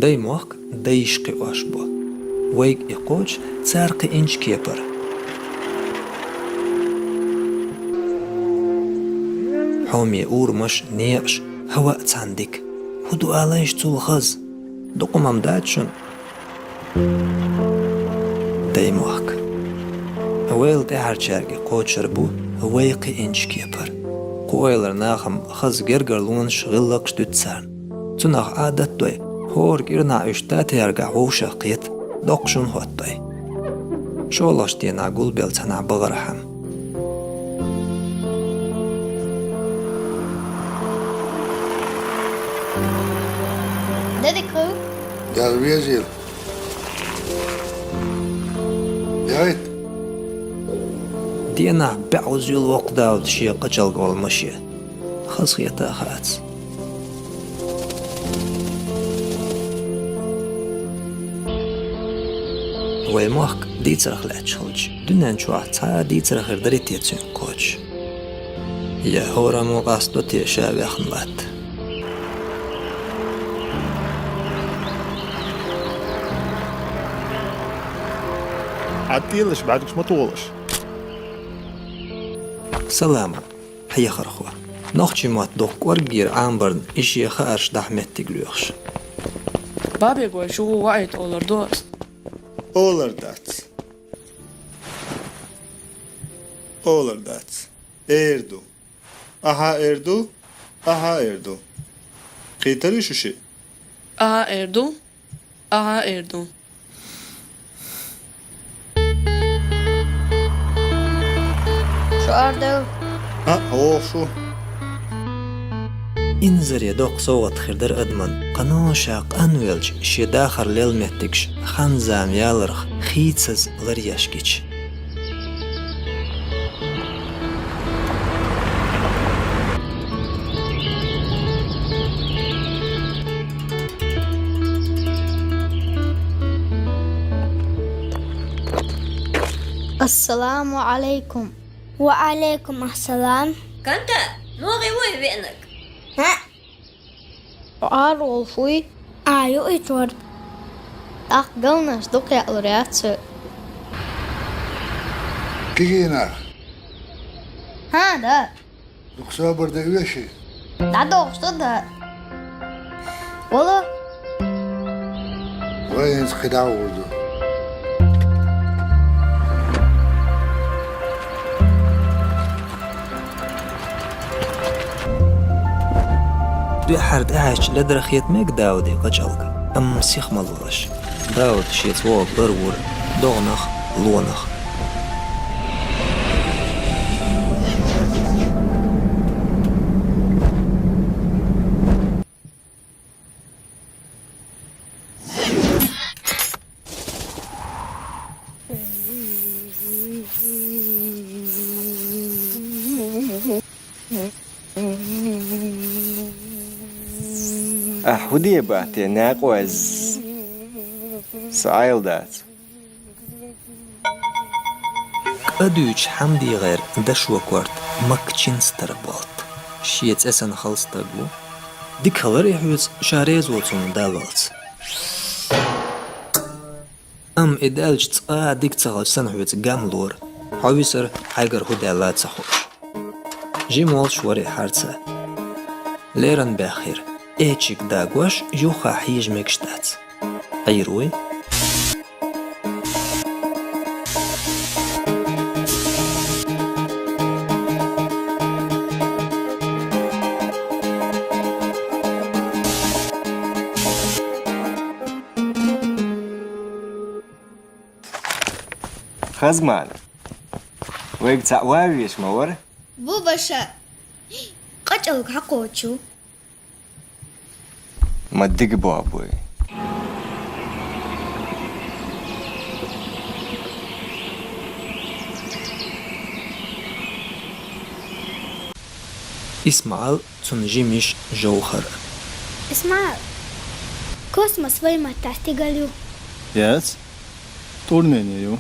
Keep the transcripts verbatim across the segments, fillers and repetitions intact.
Даймохк дайша кхиош бу. Вайга и кхочу цара кхиинчу кепара. Хьоме урамаш, некъаш, хӀаваъ цхьаьна дика. ХӀун ду алайша цул хаза? Дукха ма дац шуна. Даймохк. Вайл тӀаьхьарчаьрга кхочур бу вай кхиинчу кепара. Кху ойлара нахам хаза гергарлонаш, гӀиллакхаш дуьту царна. Цунах Ӏадат дой, хӀора кӀирнахь уьш татаьргахь вовшах кхета, доккха шун хӀоттадой. ШолгӀачу денахь гулбелла цхьанахь бахархьама. Дедик хӀу? Дала везийла. Яйт. Денахь баьӀузйила воккха Дауд шен кхачалга гӀолла маше. Хазахета а хаьац. Вай мохк дийцарх лаьтташ хилча, дуьнен чохь цхьа а дийцар хир дарий те цуьнга кхочуш? Я хӀораммо къасто те ша ваьхна латта? Ӏад тӀелаш, бӀаьргаш ма тохалаш. Салам, хьехархо. Нохчийн мотт дукха кӀорггера Ӏамбарна и шен хаарш дахьа меттиг лоьхуш. Бабегой, шу ву ваийта олар ду ас? Олар дац. Олар дац. Эр ду. Ахьа эр ду, ахьа эр ду. Кхийтарий шу шиъ? Ахьа эр ду, ахьа эр ду. Шу эр ду? А, оха шу. Инзаре доккха совгӀат хир дара адамна, кхано ша къанвелча шен дахар лел меттигаш хан-зама яларх хийцаза ларъеш гича. Ассаламу Ӏалайкум. Ва Ӏалайкум ассалам. КӀанта, ногӀи вуй веанарг? ХӀаъ. Ӏар волуш вуй? Ӏа ю и чорда. ТӀаккха галнаш дукха яалур яц цу. Кигий нах? ХӀан, да. Дукха собар де оьший? ДӀадохуш ду, да. Вала. Вай хӀинца кхидӀа а гӀур ду. Дуьххьара тӀаьхьаьжча ледара хета мега Дауде кхачалга, амма сиха ма лолаш. Дауд шеца вогӀург ларвора догӀанах, лонах. Ахь хӀун де баьхте, наькъоз? Са Ӏайл дац. КӀа дуьйцуш хьамдийгӀера дашо корта Макчин стар болт. Шен цӀе санна хала стаг ву. Дика хилар и хьоьца, ша реза воцунна даллалц. Амма и даьлча цкъа а дика ца хилча санна хьоьца гам лора, хьо висар хьайгара хӀун даьлла а ца хууш. Жима волуш вара и харца. Леррина баьхира, эчиг дагош юххе хьежа мегаш дац. Ӏийр вуй? Хазман, вайга цхьаъ ван везаш ма вара? Ву, ваша. Къачалг хьакхочу. Ма дика бохьабой. ИсмаӀал, цун жима йиша Жовхар. ИсмаӀал, космос вай маттахь стигал ю? Яц. ТӀурнене ю.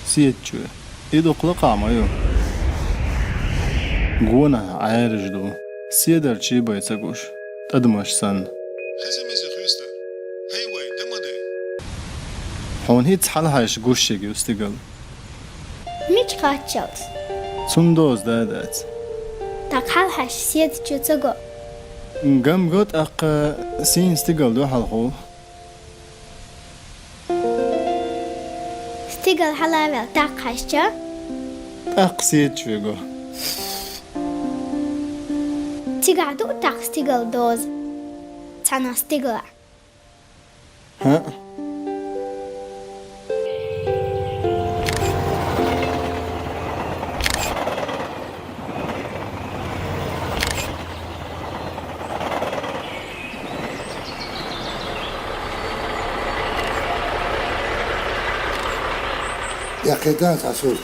Сецчоь. И дукха лакхахь ма ю. Гонахь Ӏаьржа ду. Седарчий бай ца гуш, тӀадамаш санна. Хеза-меза хуьйста. Хьай вай, да ма дай. Хьуна хӀинца хьалхьаьжча гуш ерг ю стигал. Мича кхаччалц? Цунна доза да дац. ТӀаккха хьалхьаьжча седарчо ца го? Гам го, тӀаккха сийна стигал дуьхьал хул. Стигал хьалаваьлла тӀаккха хьаьжча? ТӀаккха седарчо го. Цигахь ду тӀаккха стигал доза? Цхьана стигалахь. ХӀаъ. Яхъе дан цхьа сур.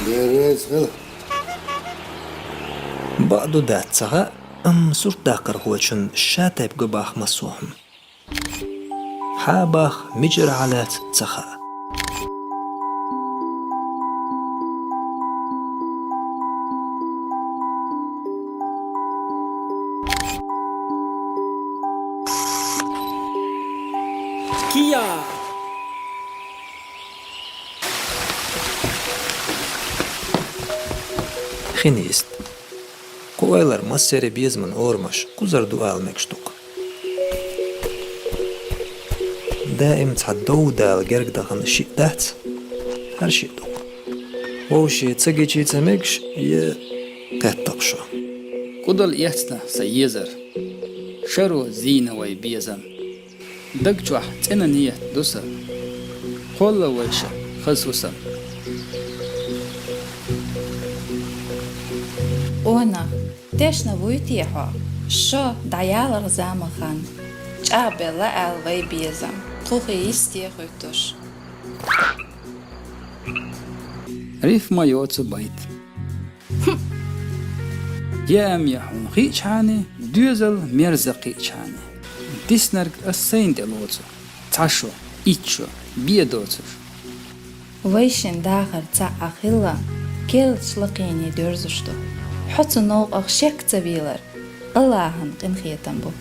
Дерриг хила. Бакъду, дац, ца хаьа, амма суртдаккхархочун ша тайпа го боху массо а хӀума. Хьан боху, мичара хьалаьцна, ца хаьа. Кия! Хин йист. Кху ойлара массеран безаман орамаш кхузара ду ала мегаш ду-кх. Даим цхьа дов дала герга дахана шиъ дац, хӀара шиъ ду-кх. Вовшийн ца гича ца мегаш, я кхетта-кх шо. КӀудал эцна сан езар, шаро зийна вай безам. Даг чохь цӀена нийят ду сан, кхолла вайша хаза хӀусам. Къонах, тешна вуй те хьо? Шо дӀаяларх зама хан, чӀагӀбелла аьлла вай безам, тхо хи йисте хуьттуш. Рифма йоцу байт. Яам я хьуна хиъчхьана, доьзал мерза кхиъчхьана. Диснарг ас сайна тӀе лоцу, цхьа шо, итт шо, бен доцуш. Вайшин дахар цхьаъ хилла, керлачу лакхене доьрзуш ду. Хьо цу новкъах шек ца велар, АллахӀан къинхетам бу.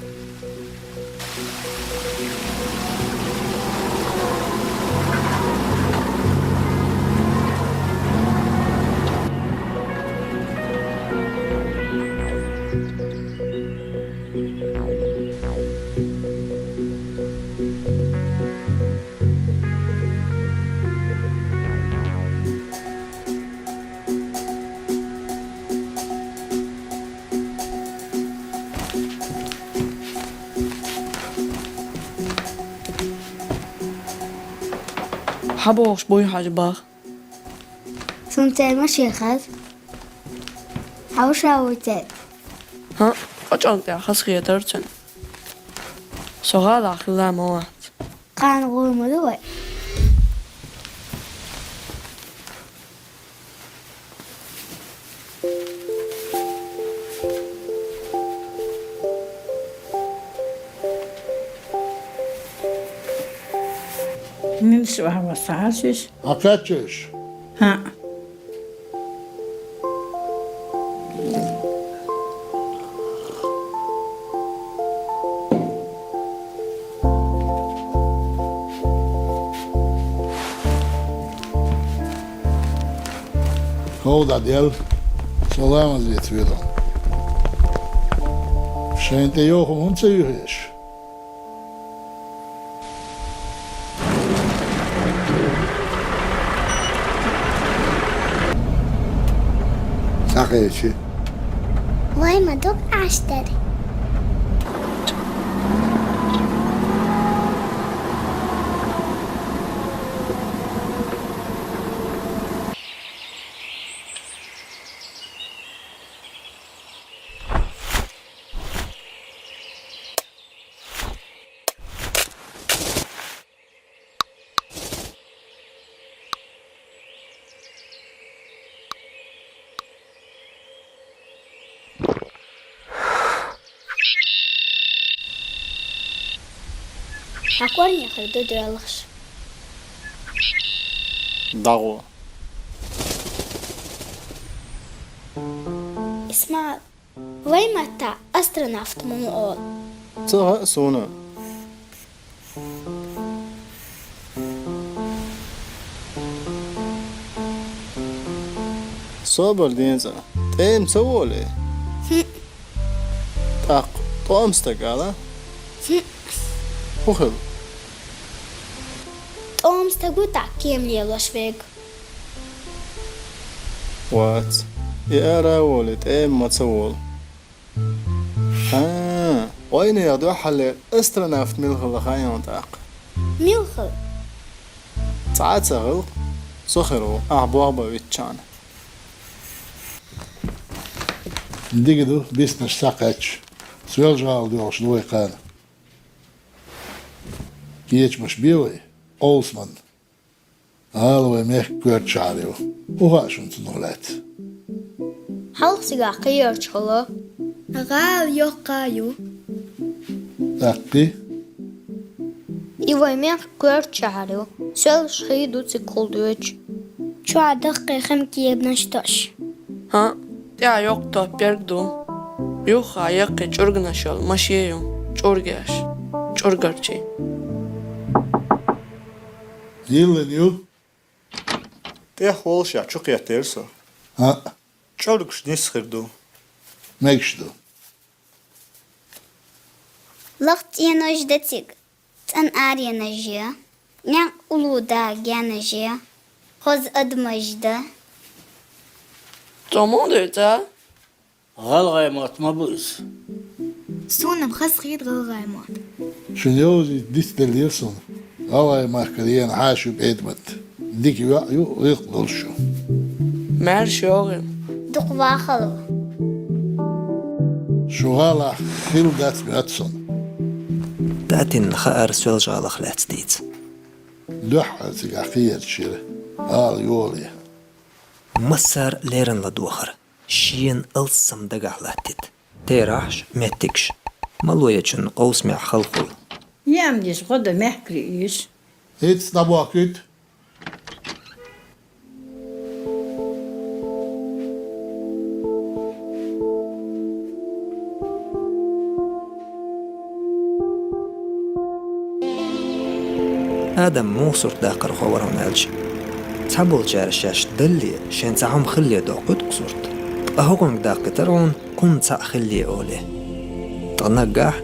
Хьан бохуш буй хьажа бах? Цунна церан машен хаза. Хьан уша вуй церан? ХӀаъ, къачан тӀехь хазахетара цуьнан. Со гӀалахь хилла ма вац. Кхана гӀур ма ду вай. Нинаш ваха васа хьашиш? Акачеш. ХӀаъ. ХӀовда, Дел, саламазлица вилла. Шайн тӀе йоху хӀунда ца юьхьеш? Схьакхечи. Вай ма ду Ӏаштари. Хьа корнехь ду доьлхуш. ДӀагӀо. Исмаил, вай маттахь астронавт муха олу? Ца хаьа суна. Собар де цкъа, тӀема ца волий? ХӀуъ. ТӀаккха тӀом стаг ала? ХӀуъ. ХӀун хилла? ТӀом стаг ву тӀаккха кема лелош верг. Вац. И ара а волий, тӀема ма ца волу. А, вайнехан дуьххьарлера астронавт мила хилла хаьий хьуна тӀаккха? Мила хилла? Цхьа а ца хилла, со хир ву, ахь болх бан витчахьана. Дика ду, биснарш схьакхаьчча, Соьлжа-ГӀала доьлхуш ду вай кхана. Кечамаш бе вай, къовсаман. ГӀала вай мехкан коьртачохь ю. ХӀун хаьа шуна цунах лаьцна? Хьалха цигахь кхерчахула. ГӀала йоккха а ю. ТӀаккха? И вай мехкан коьртачохь ю. Соьлжа хи ду цигахула доьдуш. Чохь даккхий хи-м кебанаш тоьуш. ХӀаъ, тӀехь йоккха топ берг ду. Юххехь яккхий чӀуьрганаш йолу машен ю, чӀуьргеш, чӀуьргарчий. Йиллина ю? ТӀехь волушехь чу кхеттера со. ХӀаъ. ЧӀуьргаш нисса хир ду. Мегаш ду. Лахта цӀенош дан цига. ЦӀена аренаш я, некъ уллу дан генаш я, хоза адамаш дан. Цо муха дуьйцу? ГӀалгӀай мотт ма бу иза. Суна-м хазахета гӀалгӀай мотт. Шуна йовзийта дицделлера суна. ГӀалгӀай махкара еана хьаша ю бӀедмат. Дика йоӀ ю, гӀиллакх долуш ю. Маьрша йогӀийла. Дукха вахалла. Шун гӀалахь хилла дац моьтту суна. ТӀаьхьенна хаьара Соьлжа-ГӀалах лаьцна дийца. Дуьххьара цигахь кхерчаш яра, гӀала йолале. Массара леррина ладогӀара, шена алссам дагахь латтийта. Терахьаш, меттигаш, мало ечунна къовсамехь халахула. Еам деза гӀо дан мехкарий уьш. ХӀинца дӀабохкуьйту. Адам муха сурт даккхархо вара хьуна аьлча, цхьаболчара шаьш далле, шен цхьа хӀума хилале доккхуьйту-кх сурт. Ткъа хӀокхуьнга даккхийтара хьуна кхунна цхьаъ хилале олий. Ткъа наггахь: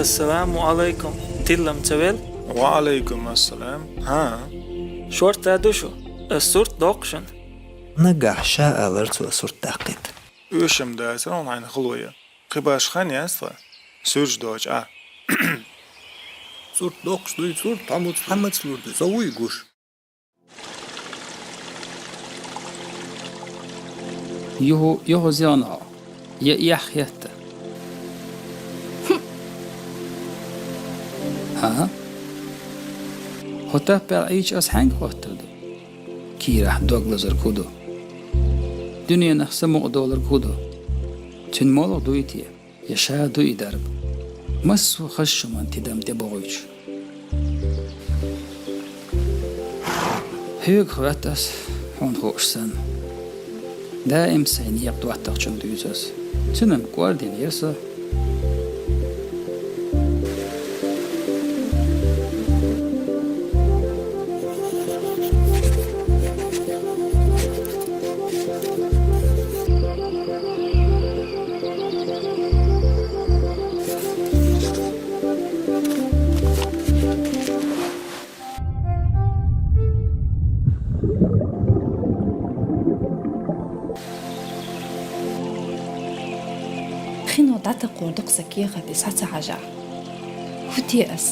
«Ассаламу Ӏалайкум, тилам ца велла?» «Ва Ӏалайкум ассалам. ХӀан?» «Шорта ду шу, ас сурт доккху шуна». Наггахь ша алара цо сурт даккхийта. Оьшам дацара хьуна хьайна хало ян. Кхин башха хан яц тхан, суьрташ доцуш Ӏа. Сурт доккхуш дуй, сурт хьан маца, хьан маца лур ду, со вуй гуш. Юху, юху зегӀна хьо, я эхь хетта. ХӀан? ХӀокху таппехь Ӏийча ас хьаьнга хӀоттар ду? Кийрахь дог лазарг хӀун ду? Дуьненах самукъадолург хӀун ду? Цуьнан молха дуй те? Я ша ду и дарба? Массо а хазачу хӀуманна тидам тӀебогӀуьйтуш. Хьоьга хоьтту ас, хьуна хууш санна. Даим сайн некъа доттагӀчунна дуьйцу ас. Цуьнан кӀордийнера со. Хино дӀатакхор ду-кх сан кехат, и схьа ца хьажахь. ХӀун де ас?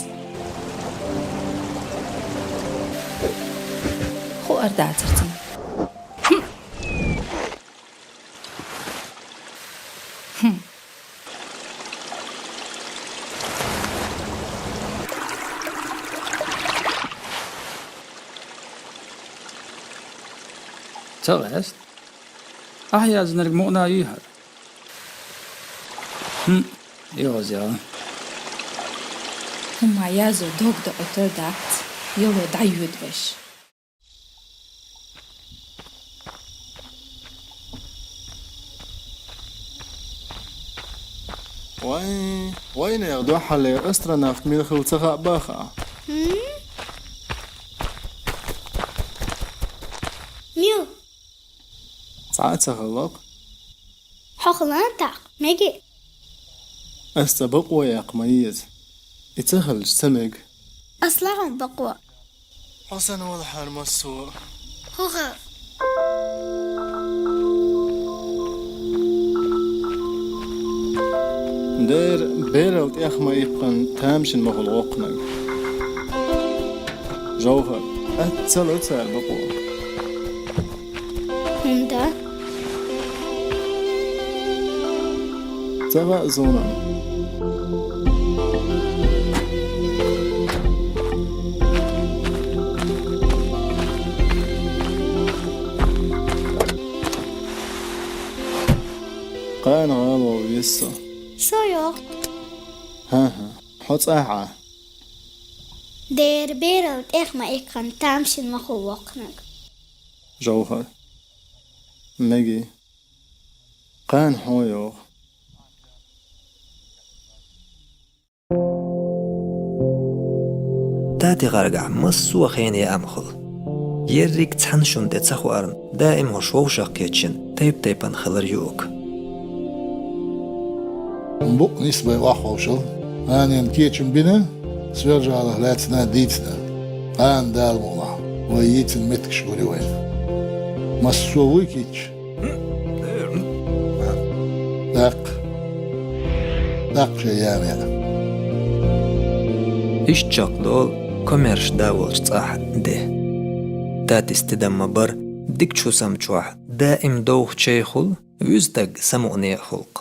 Хуур дацара цунна. Ца гӀерта? Ахьа яздинарг мукъана юй хӀара? ХӀм, йоза яла. ХӀумма язо дог дакъа тӀера дац, йоло дӀайода вайша. Вай, вайнех дуьххьарлера астронавт мила хилла ца хаьа баха? Хм? Мила? Цхьа а ца хилла-кх. Хьо хилан тӀаккха, меги? Ас цкъа бакъо яккха ма еза. И ца хилча ца мега. Ас лахьа бакъо. Хьо санна валахьара массо а. ХӀуха. Дера берал тӀех ма иккхана тамашийна ма хуьлу воккханиг. Жовхар, атта ца ло цара бакъо. ХӀунда? Ца хаьа суна. Кхана гӀала вала веза со. Со йоах. ХӀан-хӀа, хьо цӀахь Ӏа. Дера берал тӀех ма иккхана тамашийна ма хуьлу воккханиг. Жовхар. Меги. Кхана хьо йоах. Тати гӀаргахь массо а хенахь яа ма хуьлу. Ерриг цхьана шуна тӀе ца хоарна, даим хӀорш вовшах кхетчина, тайп-тайпана хилар юург. Букъ нисбай охьаховшал, Анин кечам бина, Соьлжа-ГӀалах лаьцна дийцина. Къана Дала мукъалахь, вай йийцина меттигаш гур ю вайна. Массо а вуй кийча. ТӀаккха. ТӀаккха шен яа ма яа. Иштта чекхдолу комаьрша да волчу цӀахь де. Татис тидам ма бара, дикачу хӀусам чохь даим довха чай хуьлу, вуьза стаг самукъане а хуьлу-кх.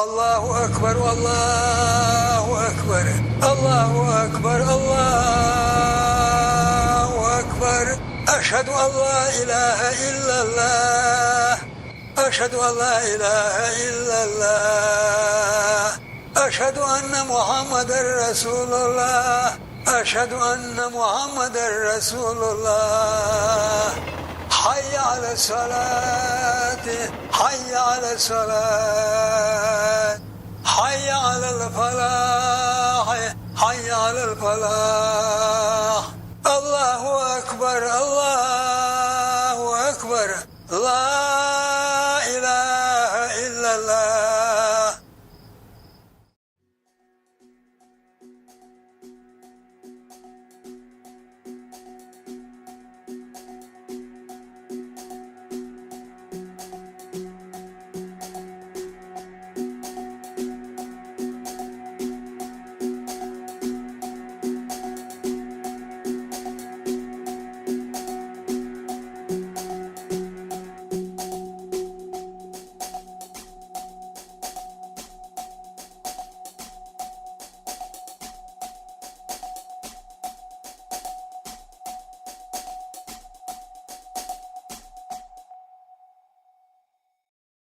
الله أكبر، الله أكبر، الله أكبر، الله أكبر. أشهد أن لا إله إلا الله. أشهد أن لا إله إلا الله. أشهد أن محمدا رسول الله. أشهد أن محمدا رسول الله. حي على الصلاة، حي على الصلاة، حي على الفلاح، حي على الفلاح. الله أكبر، الله أكبر. لا